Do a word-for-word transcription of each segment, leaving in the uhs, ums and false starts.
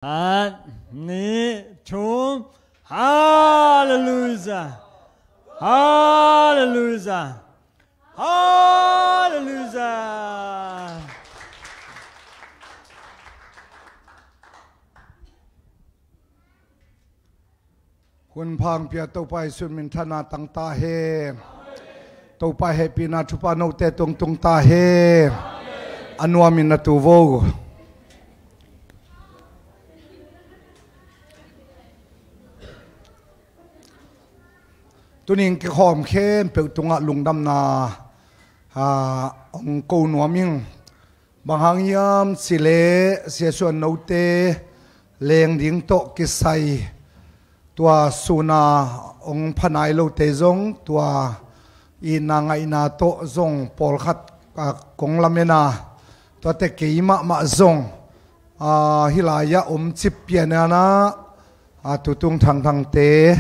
Khat, nih, thum. Halleluia. Halleluia. Halleluia. Hun pha hong pia Topa Jesuh min thana tang ta hen. Topa hehpihna thupha note tung tung ta hen. A nuamin na tu vo. Tuning kikhawm khempeuh tungah lungdamna, aa, hong ko nuam ing. Bang hang hiam cih leh Sia Suan Note leng ding tawh kisai, tua suna hong pha nai lote zong, tua itna ngaihna tawh zong pawlkhat, aa, kong lamen a, tuate kei mahmah zong, aa, hih lai-ah om cip pian a na, aa, tutung thangthangte,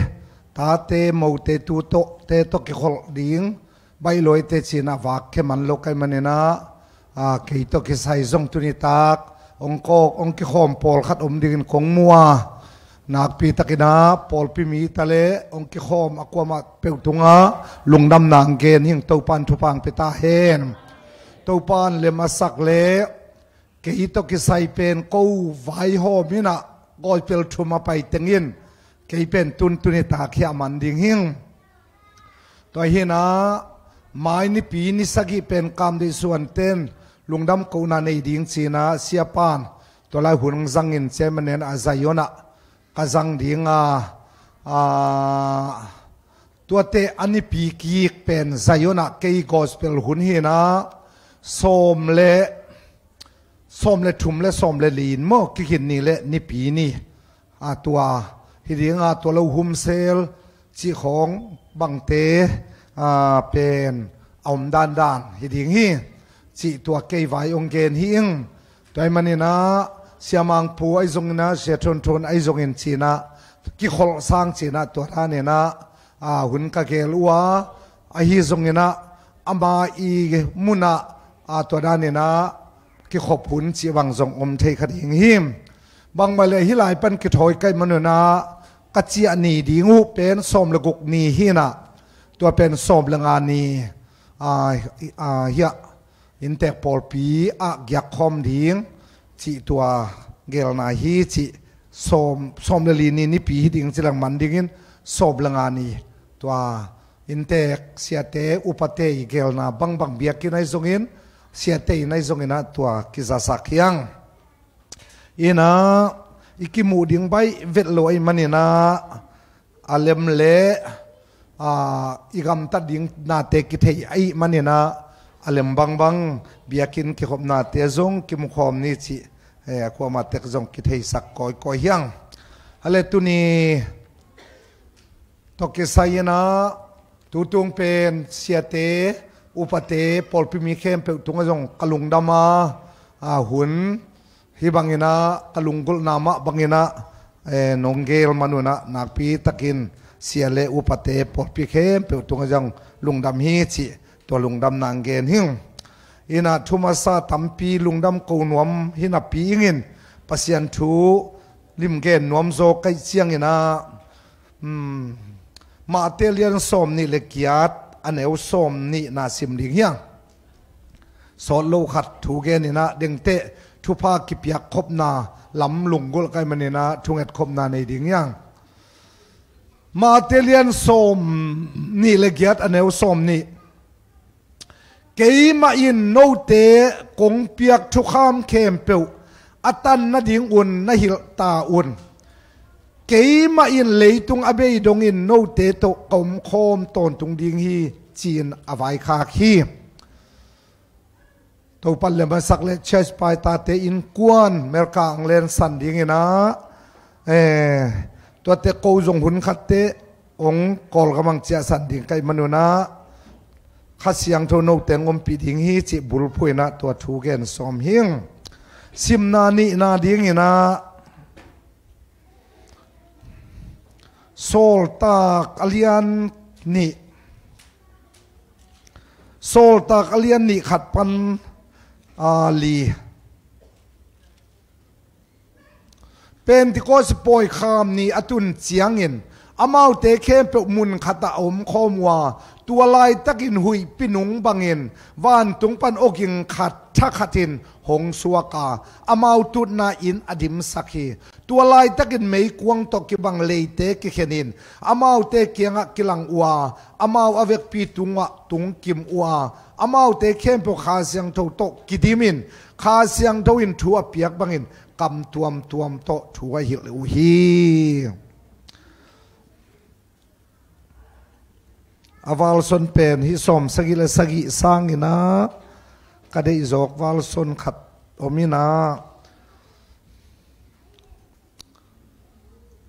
tate, mote, tu tawh, te tawh kikholh ding, baih luaite ci-in a vak khia man lo ka hih manin a, aa, kei tawh kisai zong tuni tak hong kawk, hong kikhawm pawlkhat om dingin kong mu a, nakpi takin a pawlpi mi ta leh hong kikhawm a kuamah peuh tungah lungdamna hong gen hi ing. Topa in thupha hong pia ta hen. Topa in lem a sak leh kei tawh kisai pen ko vaihawm in a, gospel thum a pai teng in kei pen tun tuni tak hiah man ding hi ing. Tua hi-in a, mai nipi ni sagih pen Kam Deih Suan ten lungdam kohna nei ding ci-in a, siapa'n tua lai hun hong zangin, chairman in a, Zion ah ka zang ding a, aa, tuate a nipi kik pen Zion ah kei gospel hun hi-in a, sawm le, sawm le thum le sawm le li in maw, kikhin ni le nipi ni, aa, tua hi ding a, tua lo humsel cih khawng bangte, aa, pen a om dandan hi ding hi, cih tua kei vai hong gen hi ing. Tua hih manin a, Sia Mang Pu ahi zongin a, Sia Thun Thun ahi zongin ci-in a, kikholh sang ci-in a, tua danin a, aa, hun ka gel uh a, ahi zongin a, ama i mun ah, aa, tua danin a kikhop hun cih bang zong om thei kha ding hi. Bangmah leh hih lai pan kithawi ka hih manun a, ka ciah ni ding uh pen sawm le guk ni hi-in a, tua pen sawm le nga ni, aa, aa, hiah inntek pawlpi ah giak khawm ding cih tua gelna hi cih, sawm, sawm le li ni nipi hi ding ci leng man dingin sawm le nga ni tua inntek siate upate i gelna bangbang biakinn ahi zongin, siate inn ahi zongin a tua kizasak hi ing. Inn ah i kimuh ding baih vet lo ahih manin a, a lem le, aa, i gamtat ding nate kithei ahih manin a, a lem bangbang biakinn kikhopnate zong kimukhawm ni cih, eh, a kuamah tek zong kitheisak kawikawi hi ing. A le tuni tawh kisai-in a, tutung pen siate, upate, pawlpi mi khempeuh tungah zong ka lungdam a, aa, hun hih bangin a, ka lunggulhna mah bangin a, eh, nong gel manun a, nakpi takin sia le upate, pawlpi khempeuh tungah zong lungdam hi cih tua lungdamna hong gen hi ing. Inn ah thu masa tampi lungdam ko nuam hi napi ingin, Pasian thu limgen nuam zaw ka hih ciangin a, um, Matthai lian sawm nih le giat, a neu sawm nihna sim ding hi ing. Sawt lo khat thu genin a, dengteh thupha kipiak khopna lam lunggulh ka hih manin a, thunget khopna nei ding hi ing. Matthai lian sawm nih le giat, a neu sawm nih. Keimah in note kong piak thukham khempeuh a tan nadingun na hilh ta un. Keimah in leitung a bei dongin note tawh ka omkhawm tawntung ding hi, ci-in a vaikhak hi. Topa'n lem a sak leh church pai tate innkuan Melka ang lensan dingin a, eh, tuate ko zong hun khatteh hong Kawlgam ang ciahsan ding ka hih manun a, Kha Siangtho note hong ompih ding hi cih bulphuh in a tua thu gen sawm hi ing. Simna nihna dingin a, Sawltak a lian nih, Sawltak a lian nih khat pan, aa, li. Pentecost pawikham ni a tun ciangin amaute khempeuh mun khatah a omkhawm uh a, tua laitakin huihpi nung bangin vantung pan awging khat thakhatin hong suak a, amau tutna in a dimsak hi. Tua laitakin meikuang tawh kibang leite kikhenin amaute kiangah kilang uh a, amau a vekpi tungah tungkim uh a, amaute khempeuh Kha Siangtho tawh kidimin Kha Siangtho in thu a piak bangin kam tuamtuam tawh thu a hilh uh hi. A valson pen hih sawm sagih le sagih sangin ah ka deihzawk valson khat om in ah,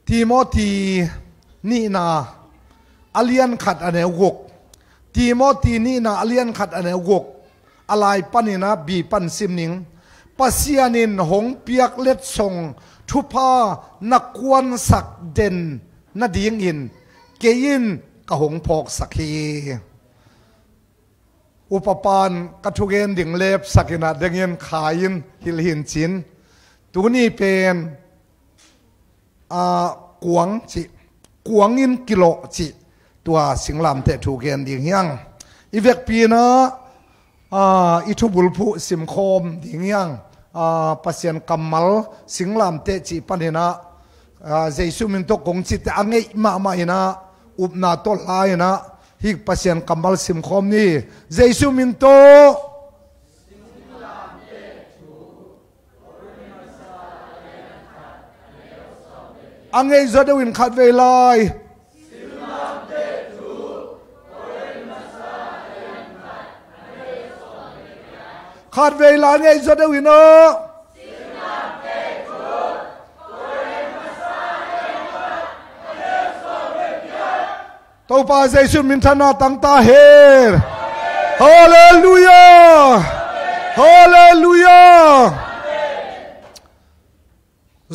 Timoti nihna a lian khat a neu guk. Timoti nihna a lian khat a neu guk. A lai panin ah bi pan sim ning. Pasian in hong piak letsong thupha na kuansak den nadingin kei in ka hong phawksak hi. Upa pan ka thugen ding lepsak in ah dengin kha in hilh hi in cin. Tuni pen, a, kuang cih, kuang in kilawh cih, tua singlamteh thugen ding hi hang. I vekpi in ah, a, i thubulphuh simkhawm ding hi hang. A, Pasian kammal singlamteh cih panin ah, a, Jesu min tawh kong cihte a ngeih mahmah in ah, upna tawh la in ah, hih Pasian kammal simkhawm ni. Jesu min tawh. A ngeih zaw deuh in khat vei lai. Khat vei lai, a ngeih zaw deuh in ah. Topa Jesu minthanna tang ta hen. Halleluiah! Halleluiah!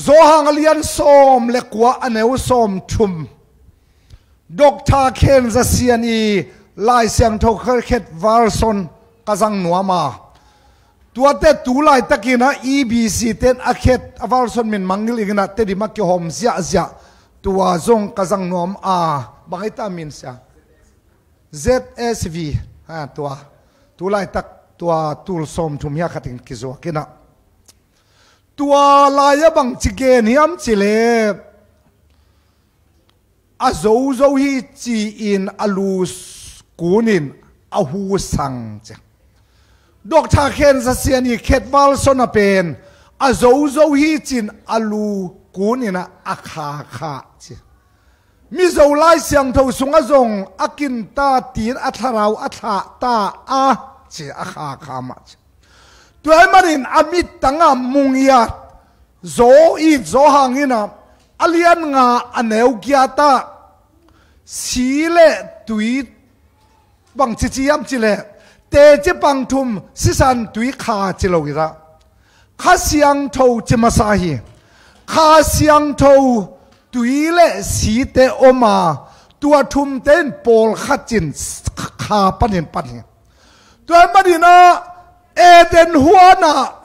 Johan a lian sawm le kua a neu sawm thum. Doctor Khen Za Sian i Lai Siangtho khat khet version ka zang nuam a. Tuate tu laitakin ah E B C ten a khet a version min mangngilh in ah Tedim ah kihawm ziahziah. Tua zong ka zang nuam a, bang ei ta min sia. Z S V, ha, tua. Tu laitak tua tul sawm thum hia khatin kizuak in ah. Tua lai-ah bangci gen hiam cih leh, a zozo hi ci-in a lu kunin a hu sang ci. Doctor Khen Za Sian i khet version ah pen, a zozo hi ci-in a lu kunin a, a kha kha ci. Mizo Lai Siangtho sungah zong a kin ta tiin a thlarau a thlah ta a ci, a kha kha mah ci. Tua ahih manin a mittangah mu ngiat zaw it zaw hangin ah, a lian nga a neu giat ah, si le tui bangci ci hiam cih leh, teci pang thum sisan tui kha ci lo hi ta. Kha Siangtho ci masa hi. Kha Siangtho tui le site om a, tua thumte in pawlkhat cin kha panin pan hi. Tua ahih manin ah Eden huan ah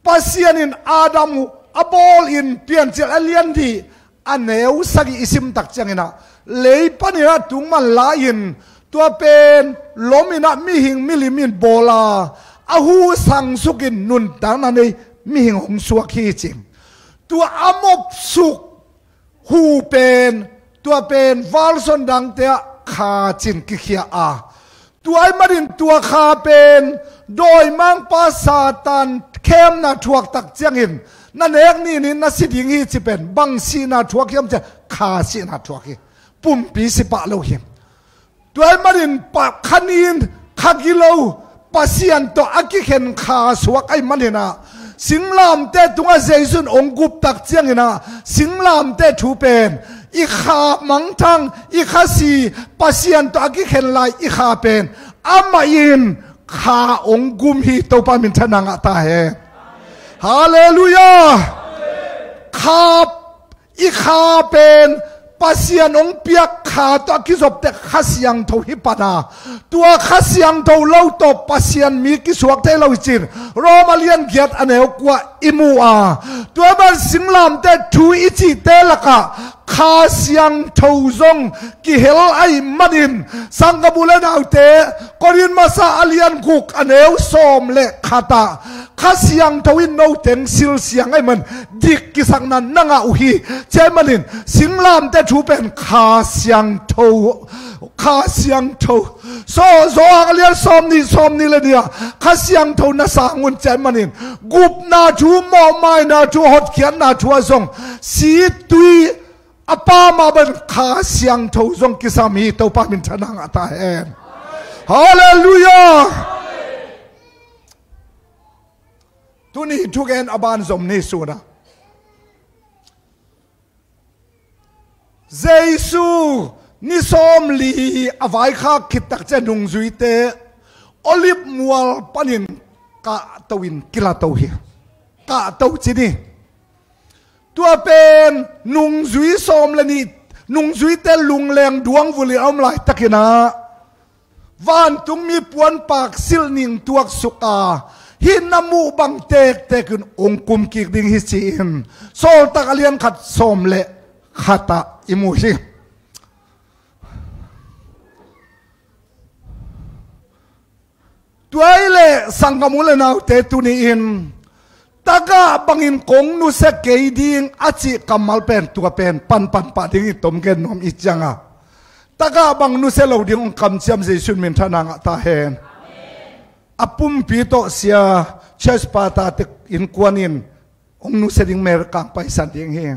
Pasian in Adam a bawl in Piancil a lian dih a neu sagih i sim tak ciangin ah, lei panin ah tung man la-in, tua pen lom in ah mihing milim in bawl a, a hu sang sukin nuntakna nei mihing hong suak hi ci. Tua a mop suk hu pen, tua pen version dangte ah kha cin kikhia a. Tua ahih manin tua kha pen dawimangpa Satan khemna thuak tak ciangin, na nek ninin na si ding hi ci pen, bang sihna thuak hiam cih leh kha sihna thuak hi. Pumpi si pah lo hi. Tua ahih manin pa, kha nin kha gilo Pasian tawh a kikhen kha suak ahih manin ah, singlamteh tungah Jesu in hong gup tak ciangin ah, singlamteh thu pen, i kha mangthang, i kha si, Pasian tawh a kikhen lai i kha pen, amah in kha hong gum hi. Topa minthanna ngah ta hen. Halleluiah! Kha, i kha pen Pasian hong piak kha tawh a kizopte Kha Siangtho hi pan a, tua Kha Siangtho lo tawh Pasian mi kisuak thei lo hi cin Rom a lian giat a neu kua i mu a. Tua man singlamte thu i cihte lakah Kha Siangtho zong kihel ahih manin, sanggam u le naute, Korin masa a lian guk a neu sawm le khat ah Kha Siangtho in no teng silsiang ahih man dik kisakna na ngah uh hi. Cia ahih manin singlamte thu pen Kha Siangtho, Kha Siangtho. So, Johan a lian sawm nih, sawm nih le nih ah Kha Siangtho na sang un, cia ahih manin gupna thu, mawhmaina thu, hotkhiatna thu ah zong si tui a pa mah bang Kha Siangtho zong kisam hi. Topa minthanna ngah ta hen. Halleluiah. Tuni thugen a ban zom ni suna Jesu ni sawmli a vaikhak khit tak ciang nungzuite Olive mual panin kahto in kilato hi. Kahto ci ni. Tua pen nungzui sawm le nih, nungzuite lungleng duangvulin a om laitakin ah vantungmi puanpak silh ning tuaksuk a, hih na muh bang tektekin hong kumkik ding hi ci-in Sawltak a lian khat sawm le khat ah i mu hi. Tua ahih leh sanggam u le naute, tuni-in tagah bangin kong nusia kei ding a cih kammal pen tua pen panpan pah ding i tom gen nuam i cianga, tagah bang nusia lo ding hong kamciam Jesu in minthanna ngah ta hen. A pumpi tawh sia Church Pastor tek innkuan in hong nusia ding America hong paisan ding hi.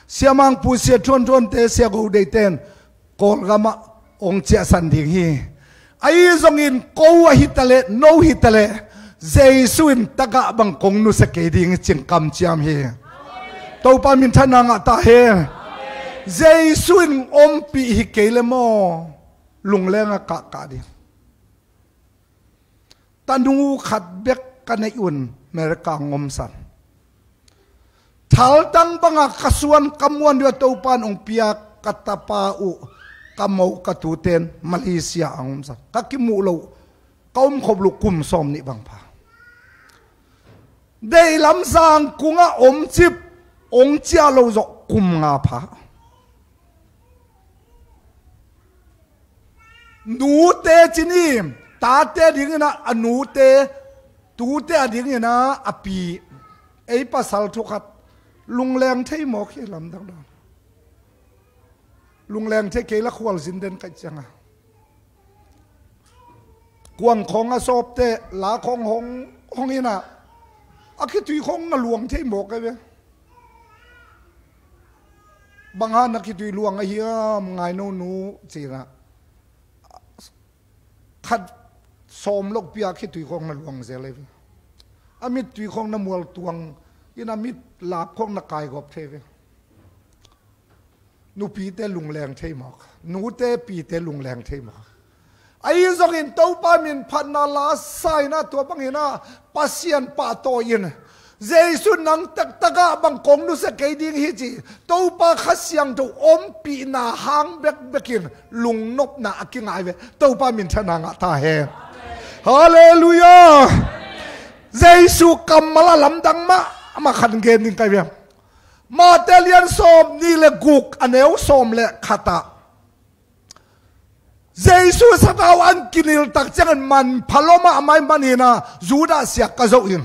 Sia Mangpu, Sia Thuanthuante, Sia Godeite in Kawlgam ah hong ciahsan ding hi. Ahi zongin ko ahi taleh, no hi taleh, Jesu in tagah bang kong nusia kei ding hi cih kamciam hi. Topa minthanna ngah ta hen. Jesu in ompih hi kei le maw, lungleng a kahkah ding. Tanu khat bek ka neih un, America hong omsan. Thaltang banga ka suan ka muan ding a Topa in hong piak ka tapa uh, ka mo ka tute in Malaysia hong omsan. Ka kimuh loh, ka omkhop loh kum sawm nih bang pha. Deihlam zangkung ah omcip, hong ciah loh zawh kum nga pha. Nute ci ni, tate a dingin ah a nute, tute a dingin ah a pi. Ei pasal thukhat lungleng thei mawk hi lamdang dawn. Lungleng thei kei la khualzin den kaih cianga, kuang khawng a sawpte la khawng hong, hong in ah a khitui khawng na luang thei mawk ei ve. Bang hang na khitui luang a hiam, Ngaino nu, ci-in ah khat sawm lopi a khitui khawng na luang zel ei ve. A mittui khawng na mual tuang in, a mit lap khawng na kaigawp thei ve. Nupite lungleng thei mawk, nute pite lungleng thei mawk. Ahi zongin Topa min phatna la sa in ah, tua bangin ah Pasian pahtawi in, Jesu nang taktak ah bang kong nusia kei ding hi ci Topa Kha Siangtho ompihna hang bekbekin lungnopna a kingah ei ve. Topa minthanna ngah ta hen. Halleluiah. Jesu kammal a lamdang mahmah khat gen ding ka hi ve. Mate lian sawm nih le guk a neu sawm le khat ah Jesu sathau an kinil tak ciangin manpha lua mahmah ahih manin ah Judas siak ka zoh in,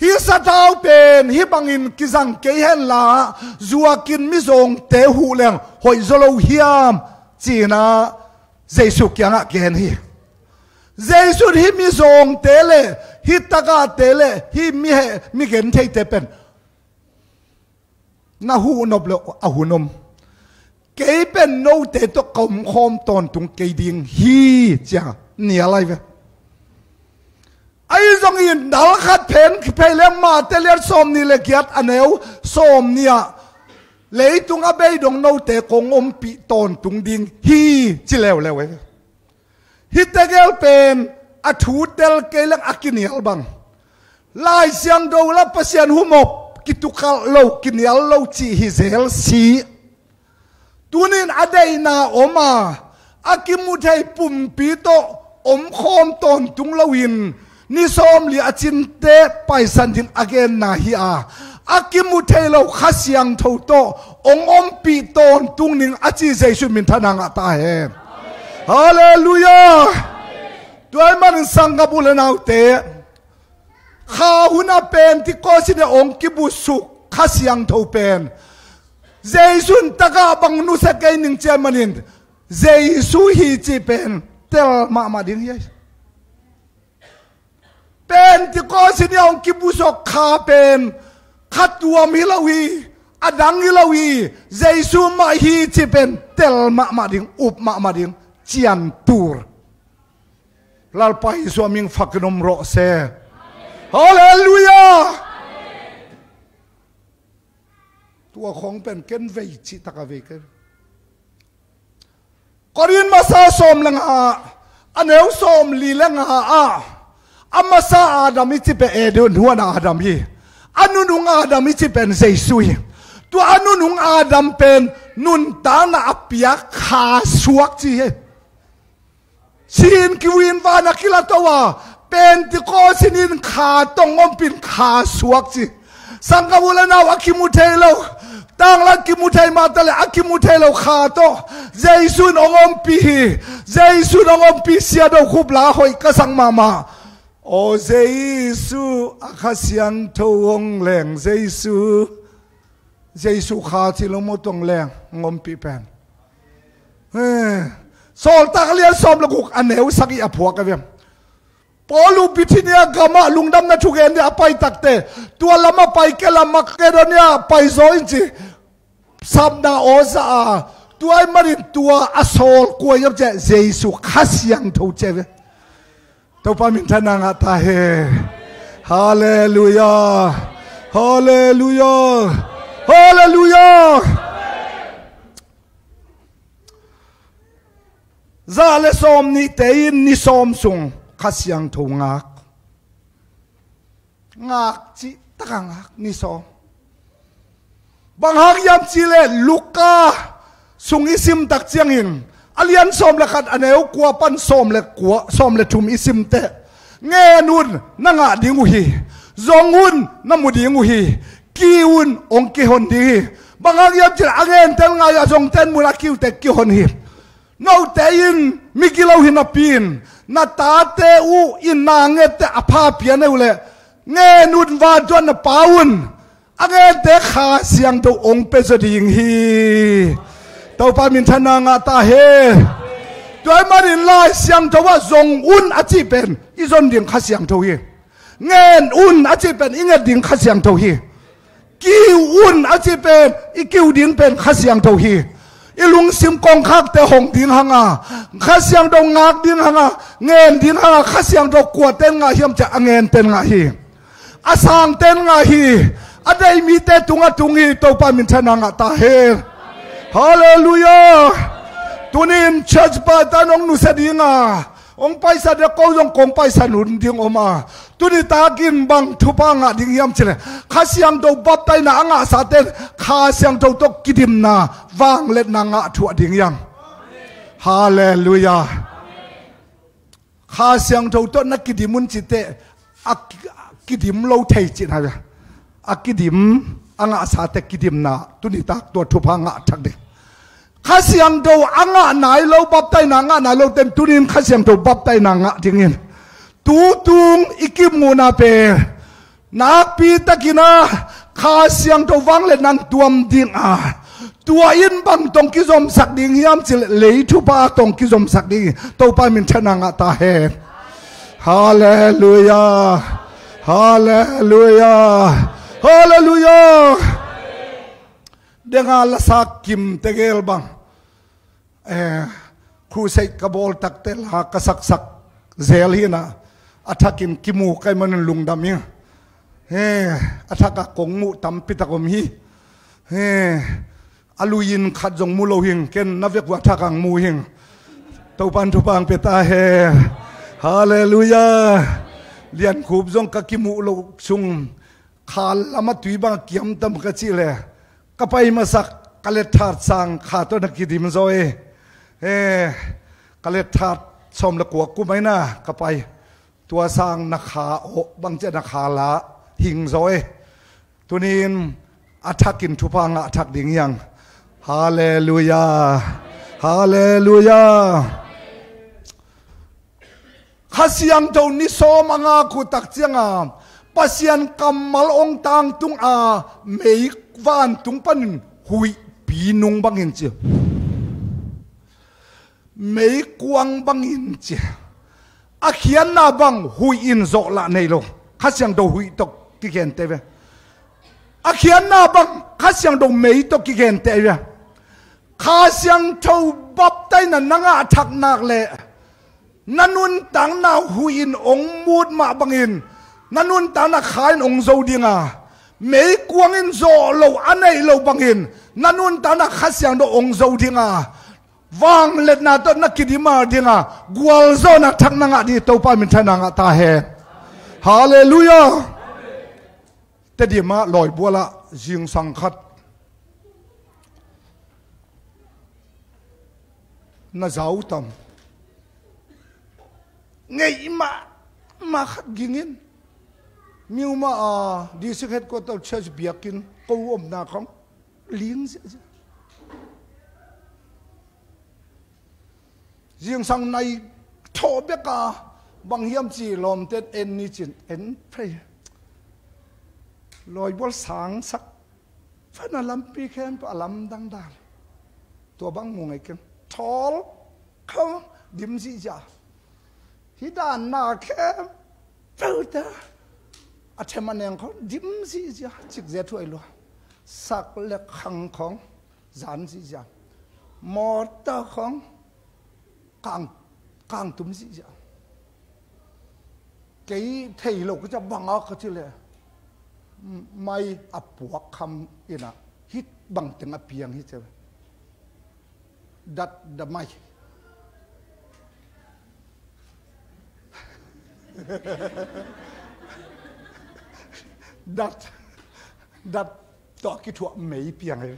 hih sathau pen hih bangin kizang kei henla zuakin mizawngte huh leng hoih zaw lo hiam, ci-in ah Jesu kiangah gen hi. Jesu in hih mizawngte le hih tagahte le hih mi he, mi gentheite pen na huh nop le a hun om. Kei pen note tawh ka omkhawm tawntung kei ding hi, ci-a nial ei ve. Ahi zongin nal khat pheng kiphei leng Mate lian sawm nih le giat a neu sawm nih ah leitung a beidong note kong ompih tawntung ding hi, ci leuleu ei ve. Hih tegel pen a thu tel kei leng a kinial bang, Lai Siangtho la Pasian humop kitukal lo, kinial lo cih hi zel si. Tunin a deihna om a, a kimu thei pumpi tawh omkhawm tawntung loin ni sawmli a cinte paisan ding a genna hi a, a kimu thei lo Kha Siangtho tawh hong ompih tawntung ning a ci Jesu minthanna ngah ta hen. Halleluiah. Tua ahih manin sanggam u le naute, kha hun a Pentecost in a hong kibusuk Kha Siangtho pen Jesu in takah bang nusia kei ning ci ahih manin Jesu hi cih pen tel mahmah ding hi. Pentecost in a hong kibusuk kha pen kha tuam hi lo hi, a dang hi lo hi, Jesu mah hi cih pen tel mahmah ding, up mahmah ding, ciantur. Lalpa Jesu a min fakin om rawh se. Halleluiah. Tua khawng pen ken vei cih taka vei ken. Korin masa sawm le nga, a neu sawmli le nga ah, a masa Adam i cih pen Eden huan a Adam hi. A nunung Adam i cih pen Jesu hi. Tua a nunung Adam pen nuntakna a piak kha suak ci hi. Sin kiwin van a kilato a, Pentecost in kha tawh hong ompih kha suak ci. Sanggam u le nau, a kimu thei lo, tanglai kimu thei mah ta le a kimu thei lo kha tawh Jesu in hong ompih hi. Jesu in hong ompih sia do khup la hoih ka sang mahmah. Aw Jesu, a Kha Siangtho hong leng Jesu. Jesu kha ci lo maw, tawh leng hong ompih pen. He. Sawltak a lian sawm le guk a neu sagih a phuak a vem. Paul uh Bithynia gamah lungdamna thugen dingin a pai takte, tua lamah pai kei la, Makedonia pai zaw in ci. Sapna aw za a, tua ahih manin tua a sawl kua hiam cih leh Jesu Kha Siangtho ci ve. Topa minthanna ngah ta hen. Halleluiah. Halleluiah. Halleluiah. Za le sawm nihte in ni sawm sung Kha Siangtho ngak. Ngak cih taka ngak ni sawm. Bang hang hiam cih leh Luka sung i sim tak ciangin a lian sawm le khat a neu kua pan sawm le kua, sawm le thum i sim teh, ngen un na ngah ding uh hi. Zong un na mu ding uh hi. Kiu un hong kihon ding hi. Bang hang hiam cih leh a ngente in ngah hi a, zongte in mu in a kiute kihon hi. Note in migilo hi napi in na tate uh in na nget teh a pha pia na uh leh, ngen un, vantung a na Pa un a ngente Kha Siangtho hong pia zaw ding hi. Topa minthanna ngah ta hen. Tua ahih manin Lai Siangtho ah zong un a cih pen i zon ding Kha Siangtho hi. Ngen un a cih pen i nget ding Kha Siangtho hi. Kiu un a cih pen i kiu ding pen Kha Siangtho hi. I lungsim kongkhakte hong ding hang a, Kha Siangtho ngak ding hang a, ngen ding hang a, Kha Siangtho kuate in ngah hiam cih leh a ngente in ngah hi. A sangte in ngah hi. A deih mite tungah tung hi. Topa minthanna ngah ta hen. Halleluiah. Tuni in church pastor in hong nusia ding a, hong paisa ding, ko zong kong paisa hun ding om a, tuni takin bang thupha ngah ding hiam cih leh Kha Siangtho baptaina a ngahsate in Kha Siangtho tawh kidimna, vangliatna ngah thuah ding hiam? Halleluiah. Kha Siangtho tawh na kidim un cih teh a ki-, kidim lo thei cihna hi ve. A kidim, a ngahsate kidimna, tuni tak tua thupha ngah thak ding. Kha Siangtho a ngah nai lo, baptaina a ngah nai lote in tuni in Kha Siangtho baptaina ngah dingin, tu tung i kimuhna pen nakpi takin a Kha Siangtho vangliatna in tuam ding a, tua in bang tawh hong kizomsak ding hiam cih leh lei thupha tawh hong kizomsak ding hi. Topa minthanna ngah ta hen. Halleluiah. Halleluiah. Halleluiah. Denga lasak kim tegel bang, eh, crusade ka bawl takte la ka saksak zel hi na, a thakin kimu ka hih manin lungdam ing. He, a thaka kong muh tampi tak om hi. He, a lui-in khat zong mu lo hing, ken na vek uh a thaka mu hing. Topan thupha hong pia ta hen. Halleluiah. Liankhup zong ka kimuh loh sung, khal lamah tui bang a kiam tam ka cih leh, ka pai masak Ka letthat sang kha tawh na kidim zaw e. Eh, ka letthat sawm le kua kum aina ka pai. Tua sang na kha aw bang ciah na kha la hing zaw e. Tunin a thakin thupha ngah thak ding hiang. Halleluia. Halleluia. Kha Siangtho ni sawm a ngak uh tak cianga Pasian kammal ong tangtung a mei vantung panin huihpi nung bangin ci. Meikuang bangin ci. A khiatna bang huih in zawh lah nei lo. Kha Siangtho huih tawh kigente ve. A khiatna bang Kha Siangtho mei tawh kigente ve. Kha Siangtho baptaina na ngah thak nak leh na nuntakna huih in ong mut mah bangin na nuntakna kha in ong zo dinga, meikuang in zawh lo a neih lo bangin na nuntakna Kha Siangtho ong zo dinga, vangliatna tawh na kidima dinga, gualzawhna thak na ngah ding Topa minthanna ngah ta hen. Halleluia. Tedim ah lawibual ah zingsang khat na zau tam. Ngeih mah mah khat gingin miu mah a district headquarter church biakinn ko omna khong ling ziahziah. Zingsang nai thawh bek a bang hiam ci lawmten en ni cin en phei. Lawibual sangsak fan a lampi khempeuh a lamdang dal. Tua bang mu ngei keng thawl khong dim zihziah. Hih dan na khempeuh te a them a neng khong dim zihziah. Cikzia thuai lua sak le khang khong zan zihziah. Mawtaw khong kang, kang tum zihziah. Kei thei lo ka ciah bang a ka ci le mai a puak kham inah hih bang teng a piang hi ce. Dat da mai. Dat, dat tawh a kithuah mei piang hi.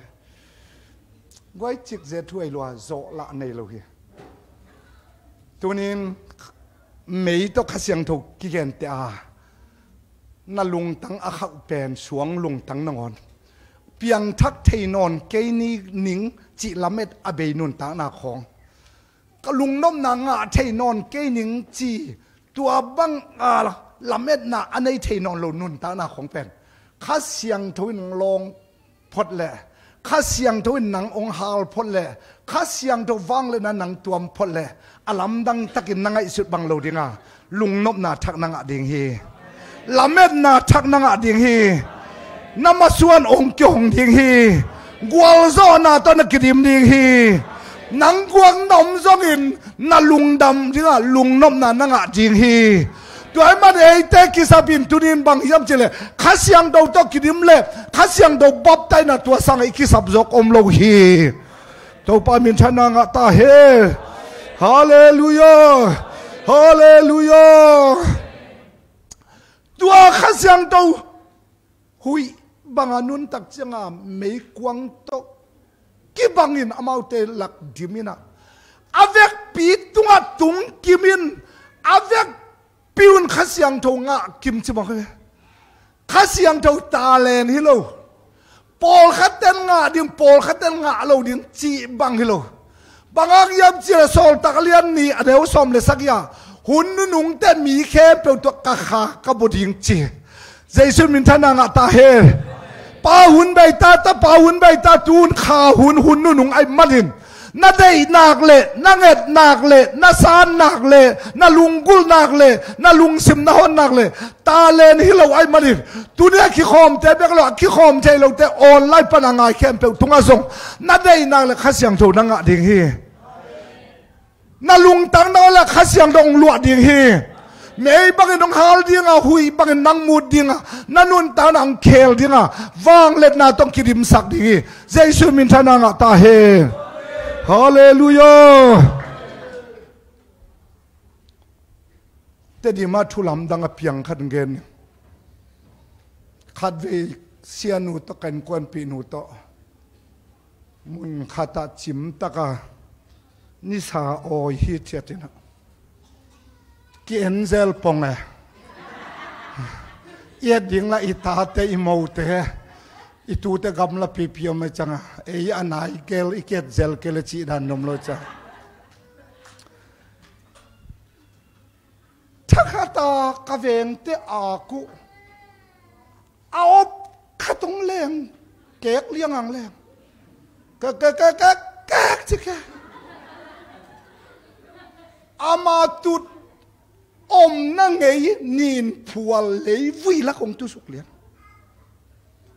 Guai cikzia thuai lua zawh lah nei lo hi. Tunin mei tawh Kha Siangtho kigente a na lungtang a khauh pen suang lungtang nangawn piangthak thei nawn kei ni ning cih lamet a bei nuntakna khawng. Ka lungnopna ngah thei nawn kei ning ci tua bang a lametna a nei thei nawn lo nuntakna khawng pen Kha Siangtho in lawng phot leh, Kha Siangtho in nang ong hal phot leh, Kha Siangtho vangliatna nang tuam phot leh, a lamdang takin na ngaihsut bang lo dinga lungnopna thak na ngah ding hi. Lametna thak na ngah ding hi. Na masuan ong kihong ding hi. Gualzawhna tawh na kidim ding hi. Nang guak na om zongin na lungdam dinga lungnopna na ngah ding hi. Tua ahih man eite kisap in tunin bang hiam cih leh Kha Siangtho tawh kidim leh Kha Siangtho baptaina tua sangah i kisap zawk om lo hi. Topa minthanna ngah ta hen. Halleluia. Halleluia. Tua Kha Siangtho huih banga nuntak cianga meikuang tawh kibangin amaute lak dim inah a vekpi tungah tungkimin a vekpi un Kha Siangtho ngah kim ci bang hi. Kha Siangtho talent hi lo. Pawlkhat ten ngah ding, pawlkhat ten ngah lo ding cih bang hi lo. Bang hang hiam cih leh Sawltak a lian nih a neu sawm le sagih ah hun nunungte mi khempeuh tawh ka kha ka bawl ding ci. Jesu minthanna ngah ta hen. Pa hun bei ta, Tapa hun bei ta, tu hun kha hun, hun nunung ahih manin na deih nak leh, na nget nak leh, na san nak leh, na lunggulh nak leh, na lungsim na hon nak leh talent hi lo ahih manin tuni a kikhawmte bek lo a kikhawm thei lote online pana ngai khempeuh tungah zong na deih nak leh Kha Siangtho na ngah ding hi. Na lungtang na ong leh Kha Siangtho ong luah ding hi. Mei bangin ong hal dinga, huih bangin nang mut dinga, na nuntakna ong khel dinga, vangliatna tawh ong kidimsak ding hi. Jesu minthanna ngah ta hen. Halleluia. Tedim ah thu lamdang a piang khat gen. Khatvei sianu tawh ka innkuanpihnu tawh Mun khatah cimtaka nisa awi hi ciatinah ki-en zel pong e. I et ding la i tate, i mote, i tute gamla pipi om e cianga, ei a nai kel i ki-et zel kel e cih dan nuam lo cianga. Thakhata ka vengte ak uh a op khat hong leng, kek liangang leng, kek kek kek kek kek ci kek. Ama tut omna ngei nin phual leivui lak hong tusuk lian.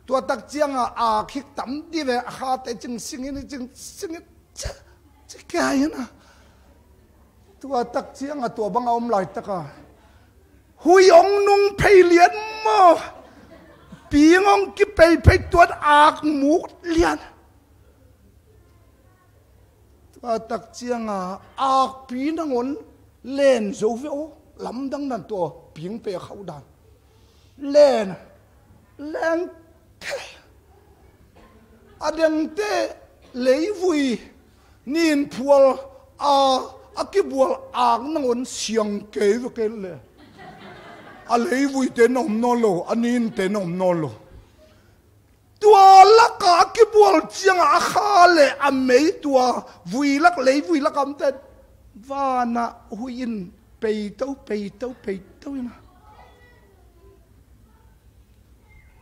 Tua tak cianga ak hik tam di ve, a khate cing singin, cing singin ci, ci kia hi na. Tua tak cianga tua banga om laitaka hui hong nung phei lian maw, ping hong kipei phei tuan ak muk lian. Tua tak cianga akpi nangawn len zo ve aw, lamdang dan tua pingpe khauh dan. Len, len a dengte leivui nin phual a, a kibual ak nangawn siang kei ve kei le. A leivuite na om nawn lo, a ninte na om nawn lo. Tua laka a kibual cianga a kha le a mei tua vui lak, leivui laka omte vanah hui in peito, peito, peito ina.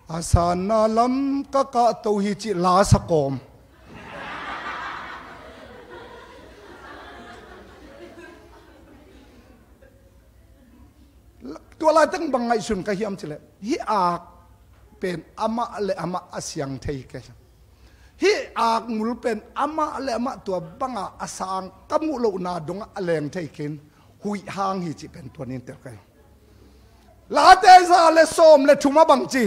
A sanna lam ka kahto hi cih la sa kawm. Tua laiteng bang ngaihsun ka hiam cileh, hih ak pen amah le amah a siang thei kei. Hih ak mul pen amah le amah tua banga a sang ka muh lohna dongah a leng thei kei in, huih hang hi cih pen tua nin tel kei. Late za le sawm le thum a bang ci,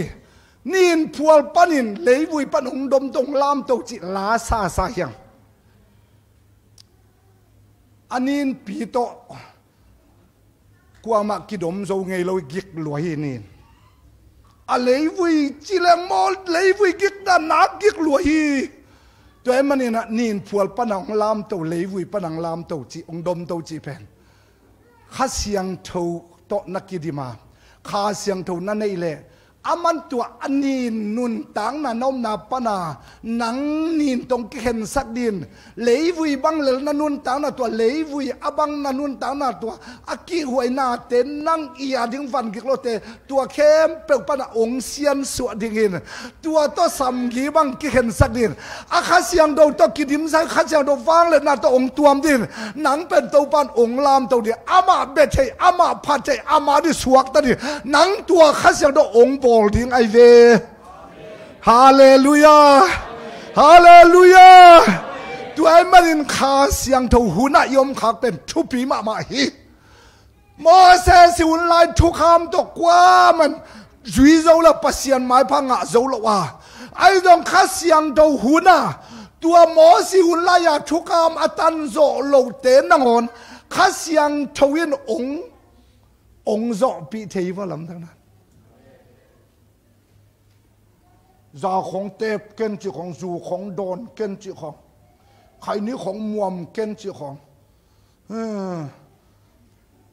nin phual panin leivui pan hong domto hong lamto cih la sasa hiang. A ninpi tawh kuamah kidom zo ngei lo i gik lua hi nin. A leivui ci leng maw, leivui gik dan nak gik lua hi. Tua ahih maninah nin phual pana hong lamto, leivui pana hong lamto cih, hong domto cih pen Kha Siangtho tawh na kidim a, Kha Siangtho na neih leh, aman tua a nin nuntakna na omna pana nang nin tawh hong kikhensak din. Leivui bang lel na nuntakna tua, leivui a bang na nuntakna tua, a kihhuainate nang i a ding vangik lote, tua khempeuh pana hong siansuah dingin, tua tawh samgi bang kikhensak din. A Kha Siangtho tawh kidimsak, Kha Siangtho vangliatna tawh hong tuam din. Nang pen Topan hong lamto din. Amah bia thei, amah phat thei, amah ding suakta din. Nang tua Kha Siangtho hong bawl ding ahi ve. Halleluiah. Halleluiah. Tua ahih manin Kha Siangtho hunah i om khak pen thupi mahmah hi. Moses i hun lai thukham tawh kuaman zui zo lo, Pasian maipha ngah zo lo a, ahi zong Kha Siangtho hunah tua Moses i hun lai-a thukham a tan zawh lote nangawn Kha Siangtho in hong, hong zawhpih thei va lamdang nan. Za khong tep ken cih khong, zu khong dawn ken cih khong, khaini khong muam ken cih khong. Hmm.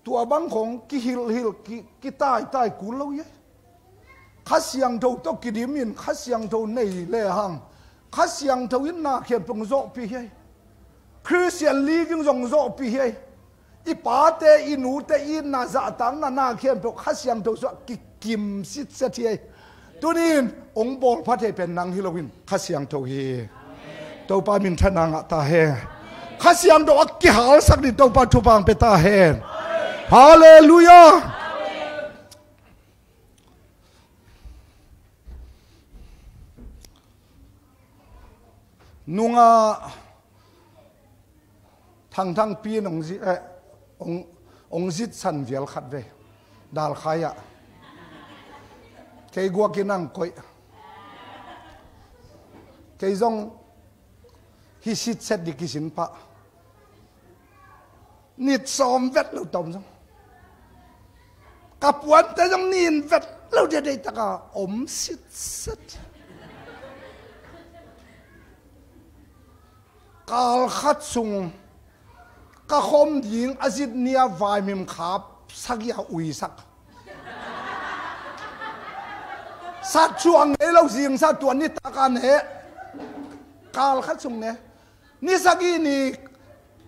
Tua bang khong kihilhhilh, ki, kitaitai kul lo hi. Kha Siangtho tawh kidim in Kha Siangtho nei lehang Kha Siangtho in na khempeuh hong zawhpih hi. Khristian living zong zawhpih hi. I pate, i nute, i na zahtakna na khempeuh Kha Siangtho suah kikim sitset hi. Tunin hong bawlpha thei pen nang hi loin Kha Siangtho hi. Topa minthanna ngah ta hen. Kha Siangtho a kihalsak ding Topa thupha hong pia ta hen. Halleluiah. Nungah Thangthangpi in hong zi-, eh, hong, hong zitsan vial khat ve. Dalkhai ah. Kei guak in ang koih. Kei zong hih sitset ding kisin pah. Nit sawm vet lo tom zong. Ka puante zong nin vet lo dia, deitaka om sitset. Kal khat sung ka khom ding a zit nia vaimim khap sagih a uisak. Sat suang ngei lo zingsa tua nitak a ne. Kal khat sung ne. Ni sagih ni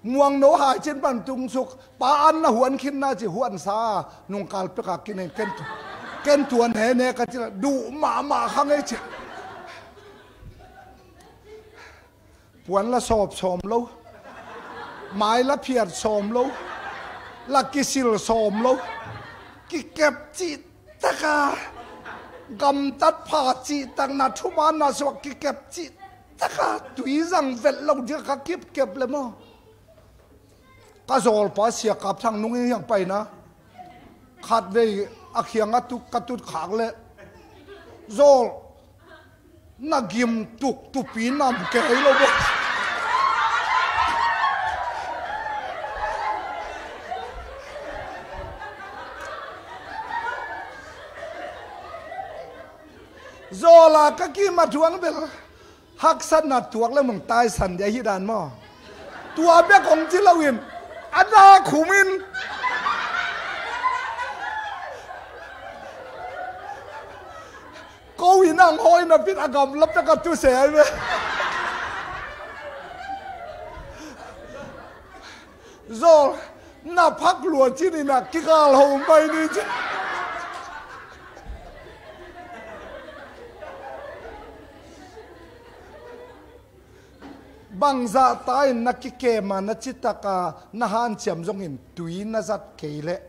muangno hai cin pan tung suk pa an na huan khin na ci huan sa nung kal pek a kinen ken tu. Ken tua ne ne ka ci la duh mahmah kha ngei ci. Puan la sawp sawm lo. Mai la phiat sawm lo. La kisil sawm lo. Kikep cih taka gamtat pha cih tak na thuman na suak kikep cih taka tui zang vet lo dia ka kipkep le maw. Ka zawlpa sia kap thang nung in hiang paina khatvei a khiang a tuk ka tut khak le zawl na gim tuk tupi nam kei lo bawk. Zawla ka kim a thuang bel haksatna tuak le mong taisan dia hi dan maw? Tua bek hong ci loin a na khumin ko in ang hawi na pit a gamla pek a tu se ai ve. Zawl na phak lua cin in a kikal ho mai ni ci. Bangzah ta in na kikem a na citaka na hanciam zongin tui na zat kei leh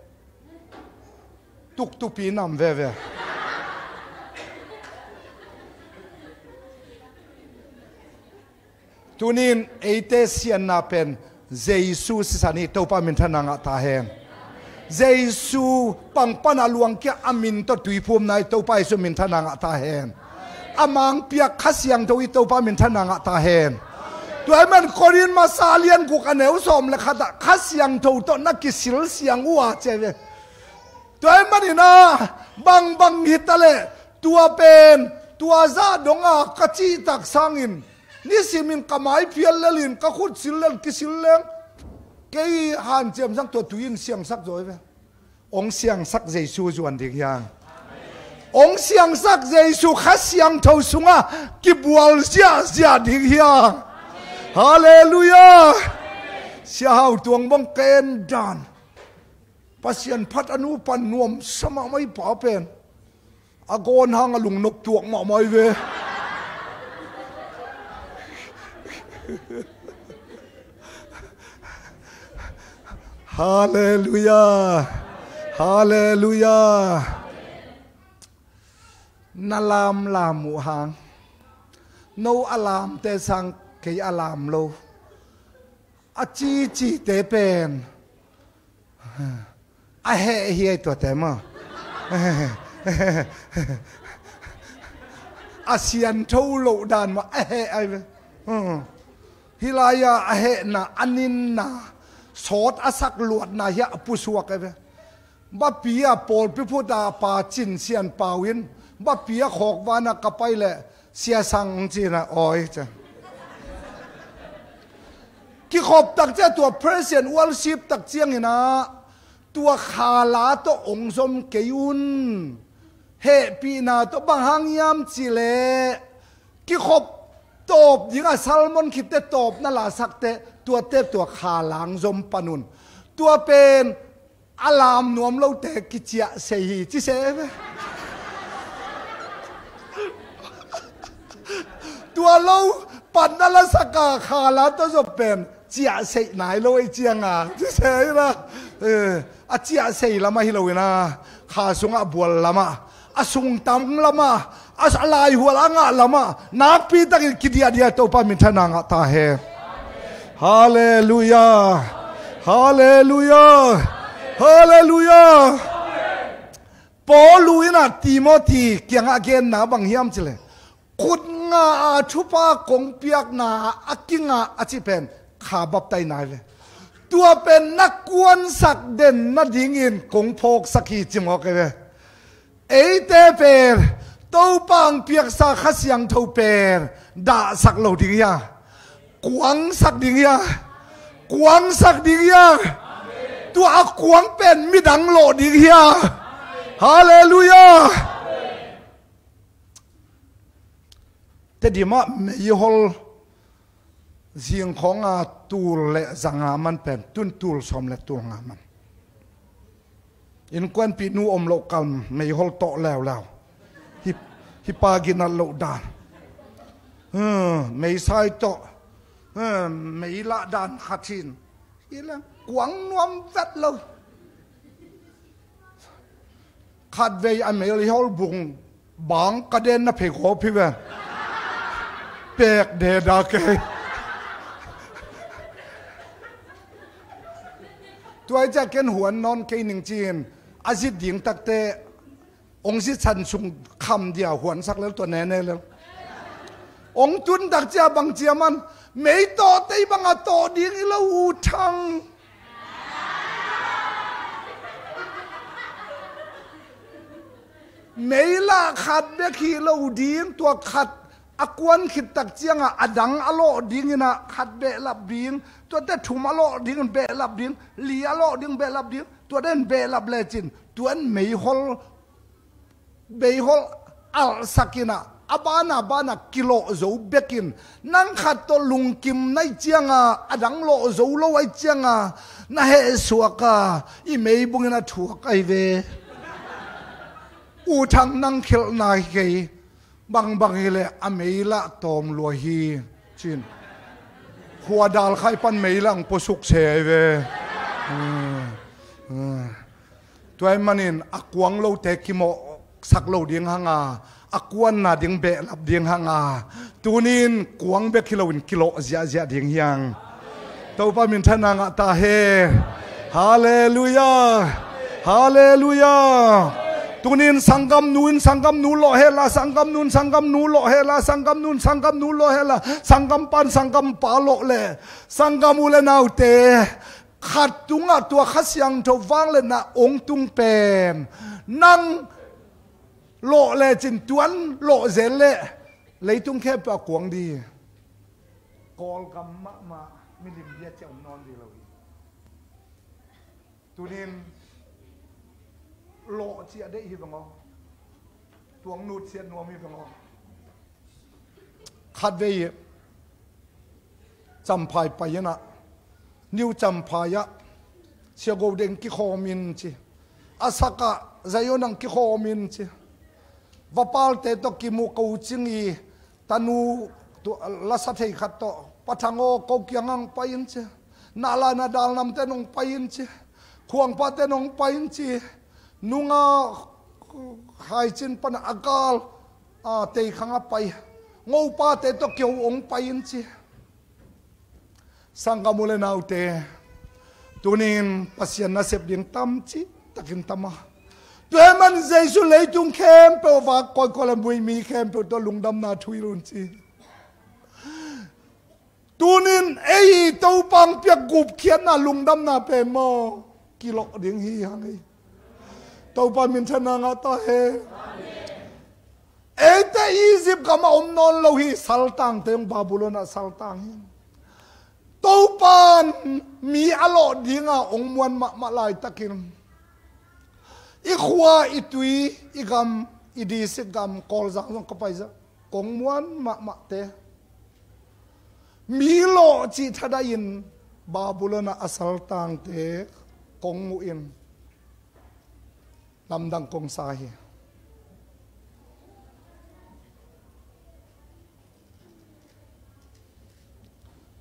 tuktupi nam veve. Tunin eite sianna pen Jesu sisan hi. Topa minthanna ngah ta hen. Jesu pangpana luangkia a min tawh tuiphumna hi. Topa Jesu minthanna ngah ta hen. A mangpiak Kha Siangtho hi. Topa minthanna ngah ta hen. Tua hi man Korin masa lian guk a neu sawm le khat ah Kha Siangtho tawh na kisil siang uh a ci ve. Tua hi manin a bangbang hi ta leh tua pen tua zah dong a ka cihtak sangin nisimin ka mai phial lelin ka khut sil lel kisil leng kei hanciam sang tua tui in siangsak zaw hi ve. Ong siangsak Jesu zuan ding hiang. Ong siangsak Jesu Kha Siangtho sunga kibual ziahziah ding hiang. Halleluiah. Sia Hau Tuang bang ken dan Pasian phat a nu pan nuamsa mahmah i pa pen a gawn hang a lungnop tuak mahmah i ve. Halleluiah. Halleluiah. Na lamlam uh hang no a lamte sang kei a lam lo a cicite pen a heh hi ai tuate maw? A siantho loh dan maw a heh ai ve. Hih lai-a a hehna a ninna sawt a sak luatna hiah a pusuak ai ve. Bapi a pawlpi phuta pa Cin Sian Pau in bapi a khawk vana ka pai leh Sia Sang cina awi cian kikhop tak cia tua President worship tak ciangin ah tua khala tawh ong zom kei un. Hehpihna tawh bang hang hiam cileh kikhop tawp dingah salmon khitte tawp na lasakte tuate tua khala ang zom pan un. Tua pen a lam nuam lote kiciahsei hi ci se ve. Tua lo pan na lasaka khala tawh zop pen ciahseih nai lo ei cianga ci se hi la. Eh, a ciahsei lamah hi loina kha sungah bual lamah a sungtam lamah a laihual a ngah lamah nakpi takin kidiahdiah Topa minthanna ngah ta hen. Halleluiah. Halleluiah. Halleluiah. Paul in ah Timothy kiangah genna bang hiam cileh khut nga a thupha kong piakna a kingah a cih pen kha baptaina hi ve. Tua pen na kuansak den nadingin kong phawksak hi ci mawk hi ve. Eite pen Topa ang piaksa Kha Siangtho pen dahsak lo ding hia? Kuangsak ding hia? Kuangsak ding hia? Tua a kuang pen midang lawh ding hia? Halleluiah. Tedim ah meihol zingkhawng a tul le zanga man pen tun tul sawm le tul nga man. Innkuanpih nu om loh kal meihol tawh leuleu. Hi, hi pa ginat loh dan. Hmm, meisai tawh, hmm, meilah dan khat hin. Hi leng kuang nuam vet lo. Khatvei a meihol bung bang ka den na phei khawp hi ve. Pek de da kei. Tua i ciah ken huan nawn kei ning ci-in a zit ding takte ong zitsan sung kham dia huansak lel tua nene lel. Ong tun tak cia bang cia man mei tawh tei bang a tawh ding i lo U Thang. Meilah khat bek hi lo ding, tua khat a kuan khit tak ciangah a dang a lawh dingin ah khat behlap ding, tuate thum a lawh dingin behlap ding, li a lawh ding behlap ding, tuate in behlap lecin tuan meihol, meihol alhsakin ah a bana bana kilawh zo bekin nang khat tawh lungkim na ih cianga a dang lawh zo lo a ih cianga na hehsuak a i meibungin a thuak ahi ve. U Thang nang khelhna hi kei. Bangbang hileh a meilah tawm lua hi. Cin khua dal khai pan meilah ang puasuk se ahi ve. Hmm. Hmm. Tua ahih manin a kuang lote kimawhsak lo ding hanga a kuanna ding behlap ding hanga tunin kuang bek hi loin kilawh ziahziah ding hiang. Topa minthanna ngah ta he. Halleluiah. Halleluiah. Tunin sanggamnu in sanggamnu lawh hela, sanggamnu in sanggamnu lawh hela, sanggamnu in sanggamnu lawh hela, sanggampa in sanggampa lawh le sanggam u le naute khat tungah tua Kha Siangtho vangliatna ong tung pen nang lawh lecin tuan lawh zel leh leitung khempeuh a kuang di. Kawlgam mahmah milim bia ciah om nawn di lo hi. Tunin lawh ciah deih hi veng aw. Tuang nutsiat nuam hi veng aw. Khatvei Champhai pai inah New Champhai ah Sia Go Deng kikhawm in ci. A sakah Zion ang kikhawm in ci. Vapalte tawh kimu ko cing i tanu lasa thei khat tawh Pa Thang aw ko kiang ang pai in ci. Nala na dalnamte nong pai in ci. Khuangpate nong pai in ci. Nunga haicin pana a gal a teikhang a pai. Ngopate tawh kio ong pai in ci. Sanggam u le naute, tunin Pasian nasep ding tam cih takin tam a. Tua ahih man Jesu leitung khempeuh vak kawikawi le muimi khempeuh tawh lungdamna thuhilh un ci. Tunin ei Topa ang piak gupkhiatna lungdamna pen maw kilawh ding hi hang ei. Topa minthanna ngah ta he. Eite Egypt gamah om nawn lo hi, saltangte hong Babylon ah saltang hi. Topan mi a lawh dinga hong muan mahmah laitakin i khua, i tui, i gam, i district gam, Kawlzang zong ka paizah kong muan mahmahte mi lawh cih thadahin Babylon ah a saltangte kong muhin lamdang kong sa hi.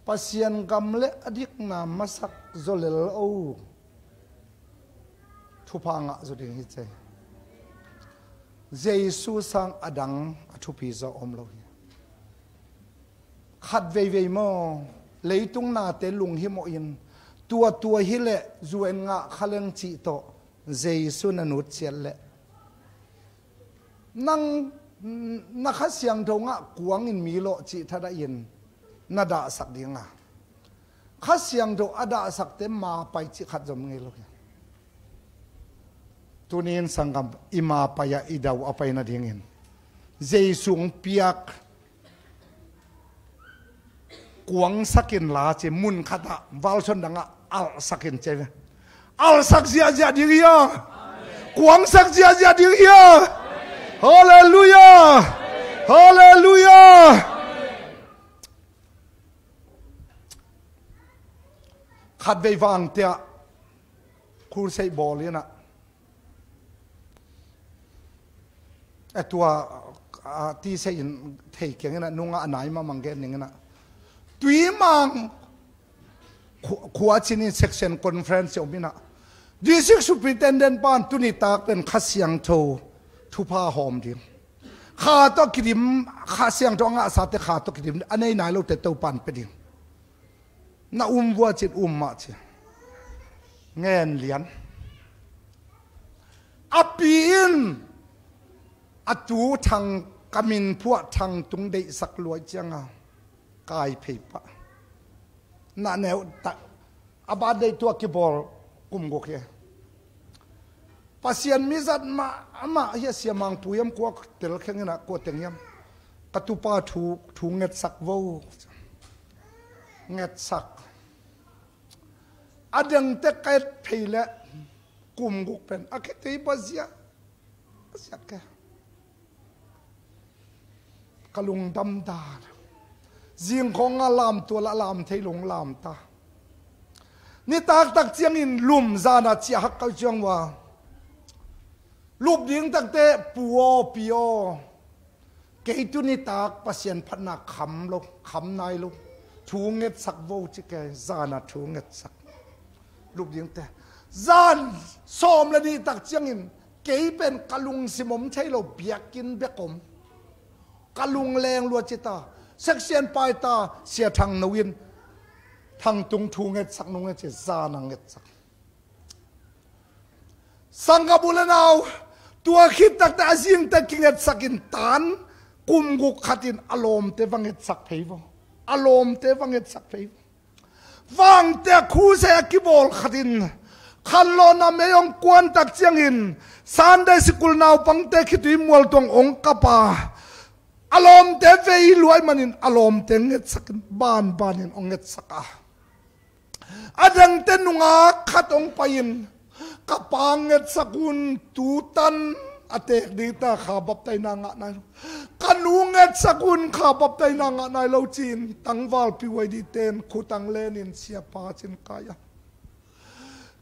Pasian gam le a dikna masak zaw lel o. Thupha ngah zaw ding hi cei. Jesu sang a dang a thupi zaw om lo hi. Khat veivei maw, leitung nate lunghimawhin tua tua hileh zuan ngah kha leng cih tawh Jesu na nutsiat leh nang na Kha Siangtho ngah kuangin mi lawh cih thadahin na dahsak dinga, Kha Siangtho a dahsakte mapai cih khat zom ngei lo hi. Tunin sanggam i mapai ah i dau a pai nadingin Jesu hong piak kuangsak in la ci, mun khatah valsuan dangah alhsak in ci ve. Alhsak ziahziah ding hi a, kuangsak ziahziah ding hi a. Halleluiah. Halleluiah. Khatvei vang tiah khulseih bawl inah, a tua, a, ti sei in thei kiang inah, nungah a nai mamang gen ning inah, Tuimang khu-, khua cin in section conference om inah, district superintendent pan tuni tak pen Kha Siangtho thupha hawm ding, kha tawh kidim, Kha Siangtho a ngahsate kha tawh kidim, a nei nai lote Topan pe ding. Na um vua cin um mah ci. Ngen lian. A pi in a tu Thang, ka min phuah Thang Tung deihsak luai cianga kai phei pah. Na neu tak a ba deih tua kibawl kum guk hi. Pasian mizat mah amah hi a, Sia Mangpui am kua tel kheng inah kua teng hiam, ka tupa thu, thu ngetsak vo. Ngetsak. A dengte ka et phei leh kum guk pen a khitei ba zia, a ziat ke. Ka lungdam dan. Zingkhawnga lam tual a lam thei lung lam ta. Nitak tak ciangin lum zana ciah hak kal ciang ua. Lup ding takte pu aw, pi aw. Kei tu nitak Pasian phatna kham lo, kham nai lo. Thu ngetsak vo ci ke, zana thu ngetsak. Lup dingte. Zan sawm le nih tak ciangin kei pen ka lungsim om thei lo, biakinn bek om. Ka lungleng lua ci ta, section pai ta, Sia Thang No in, Thang Tung thu ngetsak nung e ci, zana ngetsak. Sangkam u le nau, tua khit takte a zingte kingetsak in tan, kum guk khat in a lawmte va ngetsak phei vo. A lawmte va ngetsak phei vo. Vangte a khuse a kibawl khat in, khanlawhna mei hong kuan tak ciangin, Sunday sikul naupangte khitui mualtuang hong kap a, a lawmte vei luai manin a lawmte ngetsak in, banbanin hong ngetsak a. A dangte nungak khat hong pai-in, ka pa ngetsak un, tutan a teek ding ta, kha baptaina ngah nai lo. Ka nu ngetsak un, kha baptaina ngah nai lo ci-in tangvalpi huai dihte in khutang lenin siapa cin kai a.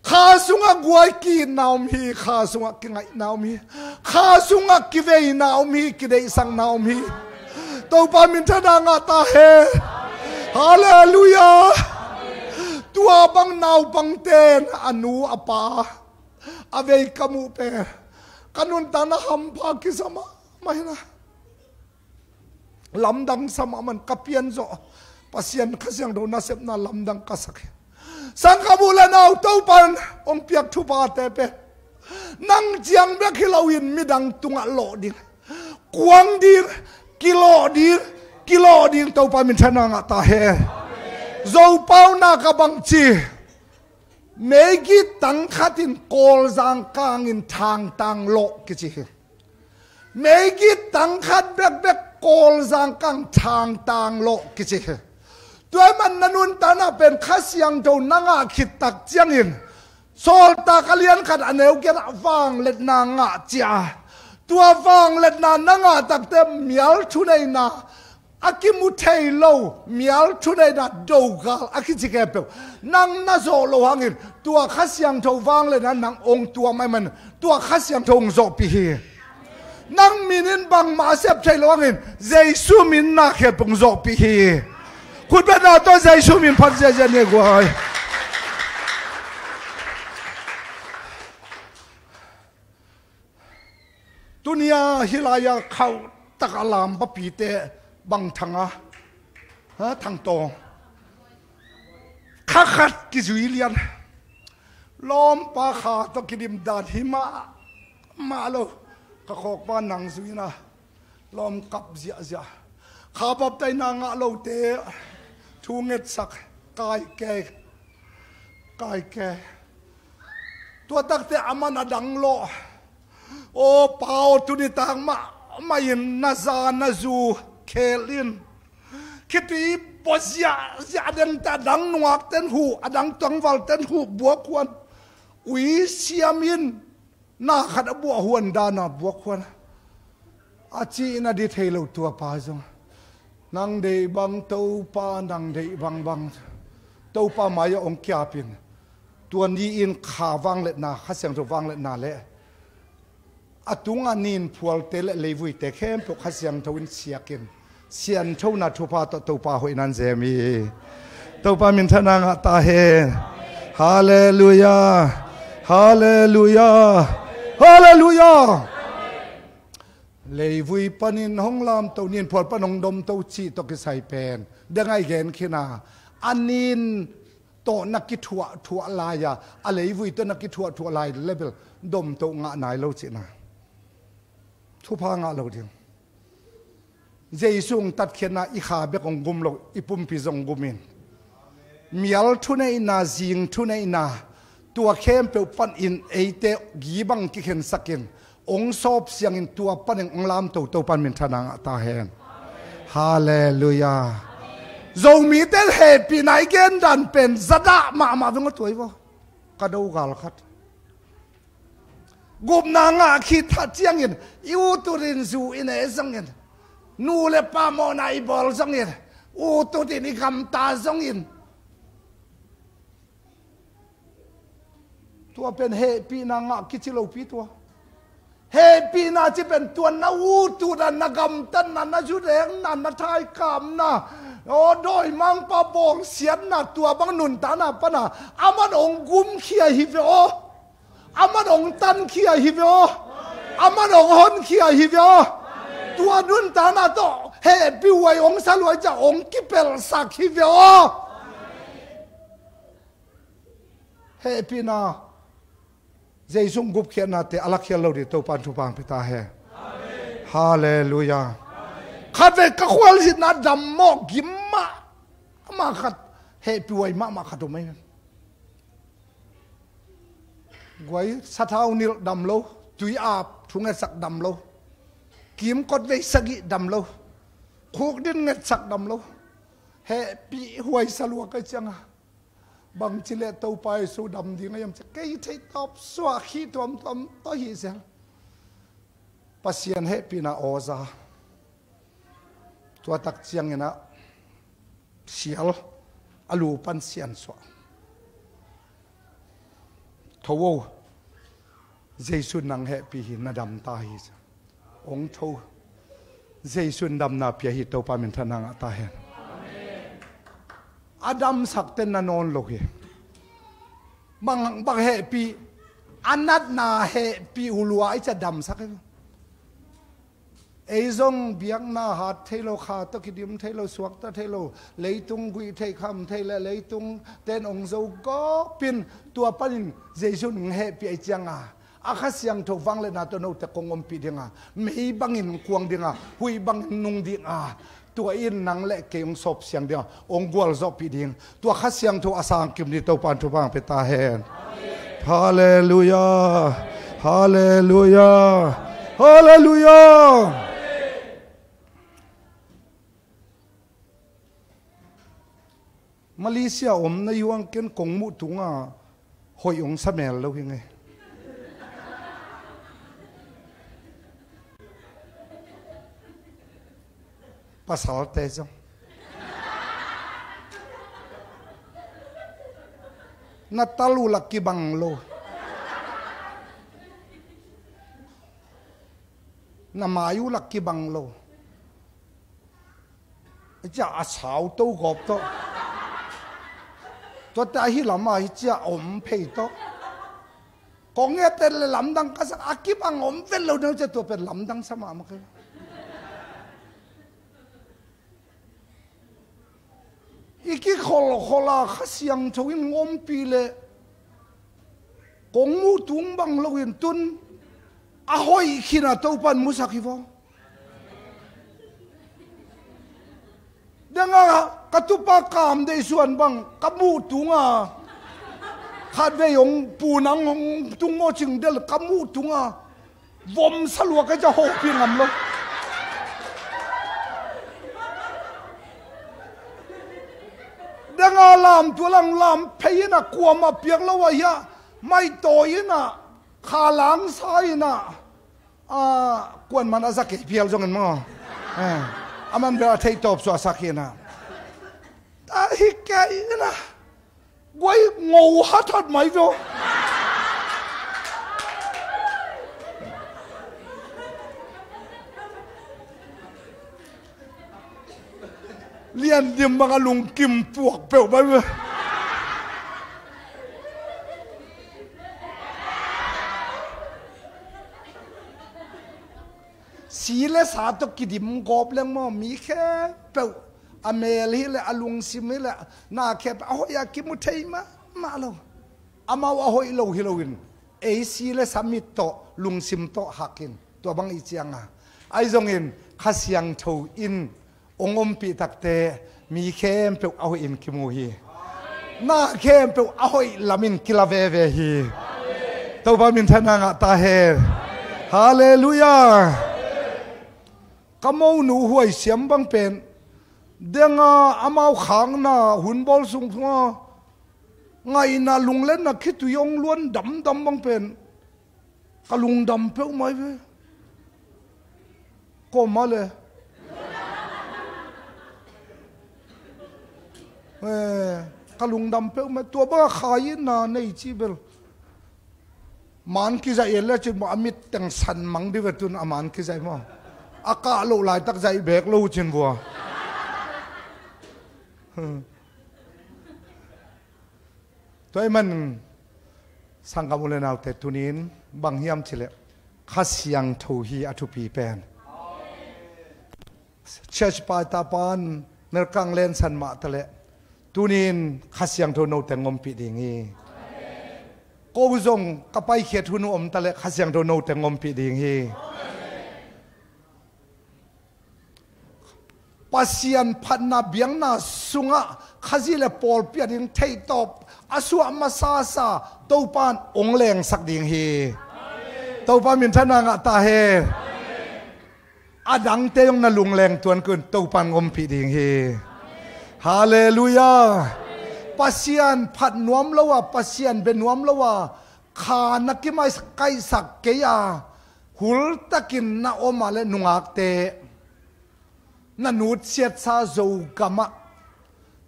Kha sungah guai ki-itna om hi, kha sungah kingaihna om hi. Kha sungah kiveina om hi, kideihsakna om hi. Topa minthanna ngah ta hen. Halleluiah. Tua bang naupangte in a nu a pa a vei ka muh pen ka nuntakna hampha kisa mahmah hi na. Lamdang sa mahmah, ka pian zawh. Pasian Kha Siangtho nasepna lamdang ka sak hi. Sangkam u le nau, Topan hong piak thuphate pen nang ciang bek hi loin midang tungah lawh ding, kuang ding, kilawh ding, kilawh ding, Topa minthanna ngah ta hen. Zopau nak ah bangci, meigit tang khat in Kawlzang kangin thangtang lawh kici hi. Meigit tang khat bekbek Kawlzang kang thangtang lawh kici hi. Tua ahih man na nuntakna pen Kha Siangtho na ngah khit tak ciangin Sawltak a lian khat a neu giat ah vangliatna ngah ci a. Tua vangliatna na ngah takte mial thuneihna, a kimu thei lo mial thuneihna dogal a kici khempeuh nang na zawh loh hangin tua Kha Siangtho vangliatna nang hong tuam ahih man tua Kha Siangtho hong zawhpih hi. Nang min in bangmah a sep theih loh hangin Jesu min in na khempeuh hong zawhpih hi. Khutbetna tawh Jesu min phat ziahziah ni guai. Tunia hih lai-a khauh taka lam papite bang Thang a, ha, Thangtawng, kha khat kizui lian. Lawmpa kha tawh kidim dan hi mahmah lo. Ka khawkpa nang zui na, lawm kap ziahziah. Kha baptaina ngah lote thu ngetsak, kai kei, kai kei. Tua takte a man a dang lawh. Aw pa aw, tuni tak mahmah in na za na zu khel in. Khitui bua ziahziah a dengte, a dang nungakten huh, a dang tangvalten huh buakhuan. Ui siamin na khat a buahhuan dana buakhuan. A cihna di thei lo tua pa zong. Nang deih bang Topa, nang deih bangbang Topa mai-ah hong kiapin. Tua ni-in kha vangliatna, Kha Siangtho vangliatna le a tunga nin phualte le leivuite khempeuh Kha Siangtho in siakin, sianthona thupha tawh Topa hoihna in zem hi. Topa minthanna ngah ta hen. Halleluiah. Halleluiah. Halleluiah. Leivui panin hong lamto, nin phual pan hong domto cih tawh kisai pen deng ai gen khin a, a nin tawh na kithuahthuah lai-a, a leivui tawh na kithuahthuah lai le bel domto ngah nai lo cihna. Thupha ngah lo ding. Jesu hong tatkhiatna i kha bek hong gum lo, i pumpi zong gum in. Mial thuneihna, zing thuneihna, tua khempeuh panin eite gibang kikhensakin hong sawp siangin tua panin hong lamto Topa in minthanna ngah ta hen. Halleluiah. Zomite hehpihna i gendan pen zadah mahmah veng aw, tua hi vaw. Ka do gal khat. Gupna ngah khit thah ciangin i ut utin zu i ne zongin, nu le pa mawhna i bawl zongin, ut utin i gamta zongin, tua pen hehpihna ngah kici lopi tua. Hehpihna ci pen tua na ut utna, na gamtatna, na zudekna, na thaikamna, aw, dawimangpa bawlsiatna, tua bang nuntakna pana aman hong gumkhia hi ve aw. Aman hong tankhia hi ve aw. Aman hong honkhia hi ve aw. Tua nuntakna tawh hehpih huai hong sa luai ciah hong kipelhsak hi ve aw. Hehpihna, Jesu hong gupkhiatnate a lakkhial lo ding Topa in thupha hong pia ta hen. Halleluiah. Khatvei ka khualzinna dam mawh gim mah, amah khat hehpih huai mahmah khat om ei. Guai sathau nilh dam lo, tui ap thungetsak dam lo, kimkot vei sagih dam lo, khukdin ngetsak dam lo. Hehpih huai sa lua ka hih cianga, bangci leh Topa Jesu dam ding a hiam ci, kei theih tawp suah khih tuamtuam tawh hi zel. Pasian hehpihna aw za. Tua tak ciangin ah sial, a lu pan siansuah. Tho o, Jesu in nang hehpih hi, na dam ta hi. Hong tho. Jesu in damna pia hi, Topa minthanna ngah ta hen. A damsakte na nawn lo hi. Bang, bang hehpih, a natna hehpih uh lua i ciah damsak hi. Ei zong biakna hat thei lo, kha tawh kidim thei lo, suakta thei lo, leitung guih theih kham thei le leitung ten ong zo gawpin, tua panin Jesu in hong hehpih ahih cianga, a Kha Siangtho vangliatna tawh note kong ompih dinga, mei bangin kuang dinga, huih bangin nung dinga, tua in nang le kei hong sawp siang dinga, hong gualzawhpih ding. Tua Kha Siangtho a sangkim ni Topa in thupha hong pia ta hen. Halleluiah. Halleluiah. Halleluiah. Malaysia om na hi hang ken kong muh tunga hoih hong sa mel lo hi ngei. Pasalte zong na tal uh la kibang lo. Na mai uh la kibang lo. Hih ciah a sau to gawp tawh. Tuate ahi lama hih ciah om phei tawh. Kong ngetet le lamdang ka sak, a kibang om vet lo deuh ciah tua pen lamdang sa mahmah kei. I kikholhkholh a Kha Siangtho in hong ompih leh kong muh tung bang loin tun a hoih khin a Topa in musak hi vaw. Deng a ka tupa Kam Deih Suan bang ka muh tunga, khatvei hong pu nang hong tung maw cing del ka muh tunga, vom sa lua ka hih ciah hopih ngam lo. Danga lam tua lang lam phei inah kuamah piak lo ah hiah maitawi inah kha langsa inah, ah, kuanman a za kei phial zongin maw. Eh, a man bel a theih tawp suahsak hinah. A hi kei inah guai ngo hathat mai vio. Lian dim bang a lungkim puak peuh bai. Si le sa tawh kidim gawp leng maw, mi khempeuh a mel hi le a lungsim hi le na khempeuh a hoih a kimu thei mahmah lo. Amau a hoih lo hi loin ei si le sa mit tawh lungsim tawh hakin tua bang i cianga ahi zongin Kha Siangtho in hong ompih takte mi khempeuh a hoihin kimu hi. Na khempeuh a hoih lamin kila veve hi. Topa minthanna ngah ta hen. Halleluiah. Ka monu huai siam bang pen denga amau khakna hun bawl sung thunga ngaihna lunglenna khitui hong luan damdam bang pen ka lungdam peuh mai ve. Kawm a le. Eh, ka lungdam peuh mai. Tua banga khai in na nei ci bel. Man kizaih en le cin maw, a mit teng san mang di ve tun a man kizaih maw. A kah loh laitak zaih bek lo cin vua. Tua ahih manin sanggam u le naute tunin bang hiam cileh Kha Siangtho hi a thupi pen. Church paita pan Melkang lensan mah taleh tunin Kha Siangtho note ngompih ding hi. Ko zong ka paikhiat hun uh om taleh Kha Siangtho note ngompih ding hi. Pasian phatna biakna sungah Khazih le pawlpi a ding theihtawp a suah masasa Topan hong lengsak ding hi. Topa minthanna ngah ta hen. A dangte zong na lungleng tuan kun Topan ngompih ding hi. Halleluiah. Pasian phat nuam lo a, Pasian bia nuam lo a, kha na kimaikaihsak kei a, hultakin na om a le nungakte, na nutsiatsa Zogamah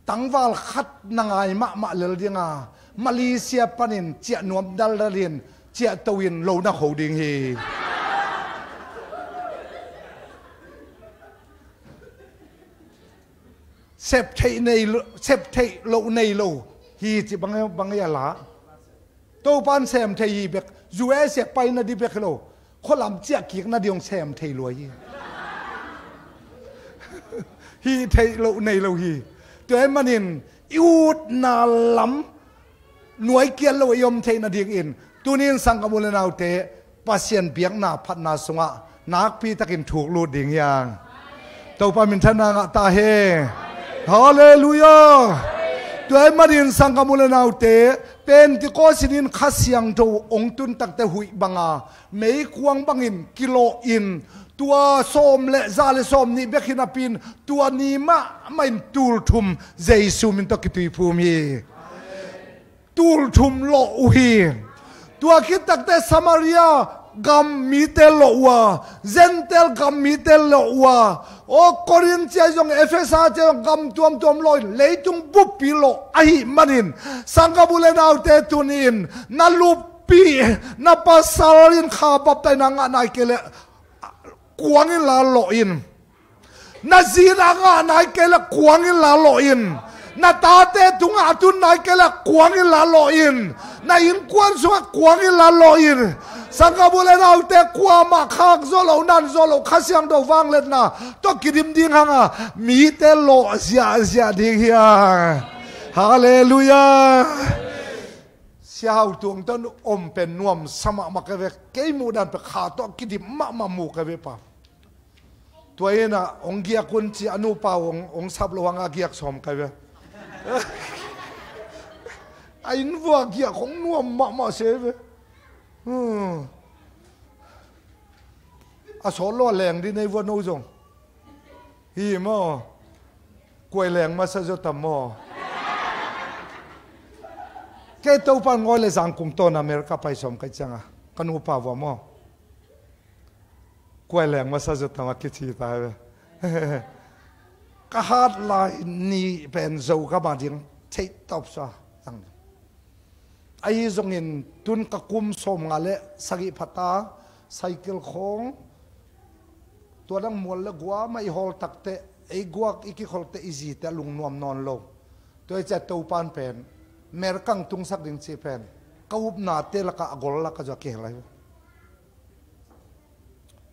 tangval khat na ngai mahmah lel dinga, Malaysia panin ciah nuam daldalin ciah toin lo na kho ding hi. Sep theih nei lo, sep theih loh nei lo hi ci bang, bang a la. Topan sem thei hi bek, U S A paina di bek hi lo, khualam ciah kikna di hong sem thei lua hi. Hi theih loh nei lo hi. Tua ahih manin i utna lam nuai kiat lo i om theih nadingin tunin sanggam u le naute Pasian biakna phatna sungah nakpi takin thuk lut ding hi hang. Topa minthanna ngah ta hen. Halleluiah. Tua ahih manin sanggam u le naute, Pentecost in Kha Siangtho hong tun takte huih banga meikuang bangin kilawh in, tua sawm le za le sawm nih bek hi napi in tua ni mahmah in tul thum Jesu min tawh kituiphum hi. Tul thum lawh uh hi. Tua khit takte Samaria gam mite lawh uh a, Gentile gam mite lawh uh a, aw Korin cia zong Efesa cia zong gam tuamtuam lawh in leitung buppi lawh ahih manin sanggam u le naute tunin na luppih na pasal in kha baptaina ngah nai kei leh kuang in la lawh in. Na zi na ngah nai kei le kuang in la lawh in. Na tate tungah a tun nai kei le kuang in la lawh in. Na innkuan sungah kuang in la lawh in. Sanggam u le naute, kuamah khak zawh loh, nan zawh loh, Kha Siangtho vangliatna tawh kidim ding hanga mite lawh ziahziah ding hi hang. Halleluiah. Sia Hau Tuang tawh om pen nuamsa mahmah ka ve. Kei muhdan pen kha tawh kidim mahmah mu ka ve pa. Tua inah hong giak un ci a nupa uh hong, hong sap lo hanga giak sawm kai ve. A innvuah giak hong nuam mahmah se ve. Hmm. A sawt lo a leng di nei vua no zong. Hi maw. Kuai leng masa zaw tam maw. Kei Topan ngawi le zangkung tawn America pai sawm ka hih cianga ka nupa vua maw, kuai leng masa zutama kici ta ve. Ka hat lai ni pen zo ka ma ding theih tawp sua zang ding. Ahi zongin tun ka kum sawmnga le sagih phata cycle khawng tua dang mual le gua mah i hawl takteh ei guak i kikholteh i zite a lungnuam nawn lo. Tua i ciah Topan pen merkang tungsak ding ci pen ka upnate lakah a gol lakah zua kihel ahi.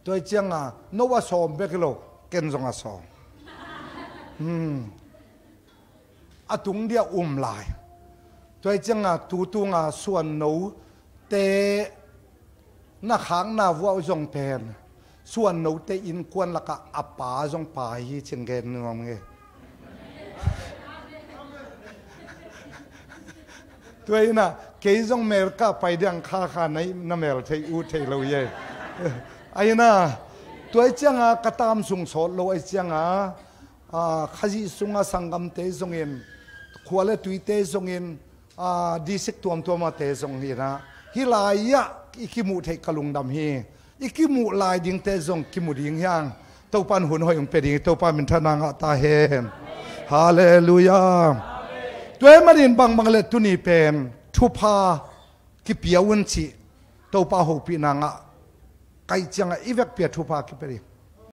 Tua i cianga no a sawm bek hi lo, ken zong a sawm. Hmm. A tung dia um lai. Tua i cianga tu tunga suanno te na khakna vuah zong pen suanno te innkuan lakah a pa zong pa hi cin gen nuam nge. Tua ina kei zong America pai diang kha kha na mel thei u thei lo ye. Aina tua i cianga ka tam sung sawt lo a i cianga Khazih sunga sanggamte zongin khua le tuite zongin district tuamtuamate zong hina hih lai-ah i kimuh theih ka lungdam hi. I kimuh lai dingte zong kimu ding hiang. Topan hun hoih hong pia ding hi. Topa minthanna ngah ta hen. Halleluiah. Tua ahih manin bangbang le tuni pen thupha kipia un cih Topa hopihna ngah ka hih ciangah i vekpi-a thupha kipia ding.